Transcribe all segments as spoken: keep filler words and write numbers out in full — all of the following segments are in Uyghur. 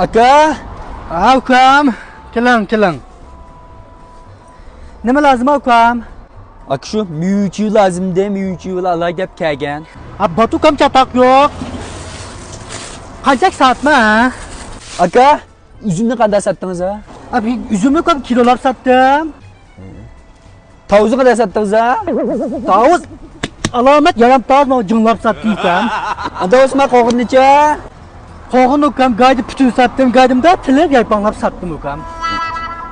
ئاكا! ھە، ئۇكام. كېلىڭ، كېلىڭ. نېمە لازىم، ئۇكام؟ ئاكا، شۇ مېۋىچى لازىمدى، مېۋىچى ئالاي دەپ كەلگەن. ھە، باتۇكام، چاتاق يوق. قانچە ساتما، ھە؟ ئاكا، ئۈزۈمنى قانداق ساتتىڭىز، ھە؟ ئە، ئۈزۈمنى كىلولاپ ساتتىم. تاۋۇزنى قانداق ساتتىڭىز، ھە؟ تاۋۇز ئالامەت يارام تاۋۇز، مانا جىڭلاپ ساتتىم، ئۇكام. ئە، تاۋۇز ما قوغۇننىچە؟ قوغۇن، ئۇكام، گايدا پۈتۈن ساتتىم، گايدىمدا تىلىپ يايپاڭلاپ ساتتىم، ئۇكام.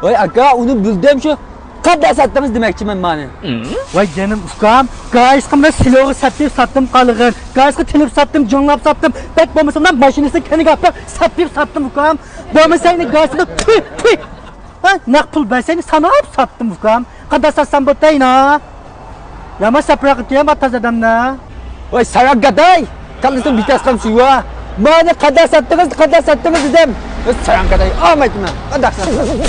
ۋاي ئاكا، ئۇنى بىلدىم، شۇ قانداق ساتتىڭىز دېمەكچىمەن مانا. ۋاي جېنىم ئۇكام، گايسىقىمدا سىلوغا سەپتىپ ساتتىم قالغان، گايسىققا تىلىپ ساتتىم، جىڭلاپ ساتتىم، بەك بولمىسا ماشىنىسىنى كەنىگە ئاپىرىپ سەپتىپ ساتتىم، ئۇكام. بولمىسا ئەينى گايسىققا تۈي، تۈي. ھە، نەق پۇل بەرسەينى ساناپ ساتتىم، ئۇكام. قانداق ساتسام بولىدۇ ئەينى؟ يامان سەپراق ئىكەن، بار تازا ئادەمنى. ۋاي ساراڭ گاداي! كاللىسىنى بىتەسقان سۇيۇۋا. مانا قانداق ساتتىڭىز، قانداق ساتتىڭىز دېدىم. ۋاي ساراڭ گاداي، ئاڭلايتتىم مەن. قانداق ساتتىڭىز؟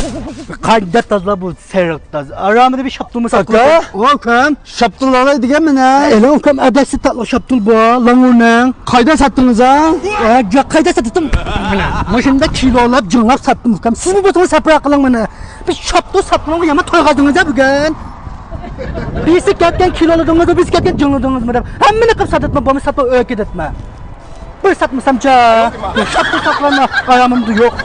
قانداق تازا بۇ سېرىق تازا. ئارامىدا بىر شاپتۇلمۇ ساتقۇزدى. ئاكا؟ ۋاي ئۇكام. شاپتۇل ئالاي دېگەن مانا. ئېلىڭ ئۇكام، ئەدەسسىز تاتلىق شاپتۇل بۇ، لاڭۇرنىڭ. قايدا ساتتىڭىز ھە؟ ئە، ياق، قايدا ساتتىم؟ مانا مۇشۇنداق كىلولاپ جىڭلاپ ساتتىم ئۇكام. سىزمۇ بولسىڭىز سەپراق قىلىڭ مانا. بىر شاپتۇل ساتقىنىڭغا يامان توي قىلدىڭىز ھە بۈگۈن. بىرسى كەتكەن كىلولىدىڭىزمۇ، بىرسى كەتكەن جىڭلىدىڭىزمۇ دەپ ھەممىنى قىلىپ ساتتىم، بولمىسا ساتماي ئۆكى دەتمە. بىر ساتمىسامچە، شاپتۇل ساتقاننىڭ ئارامىمدا يوق.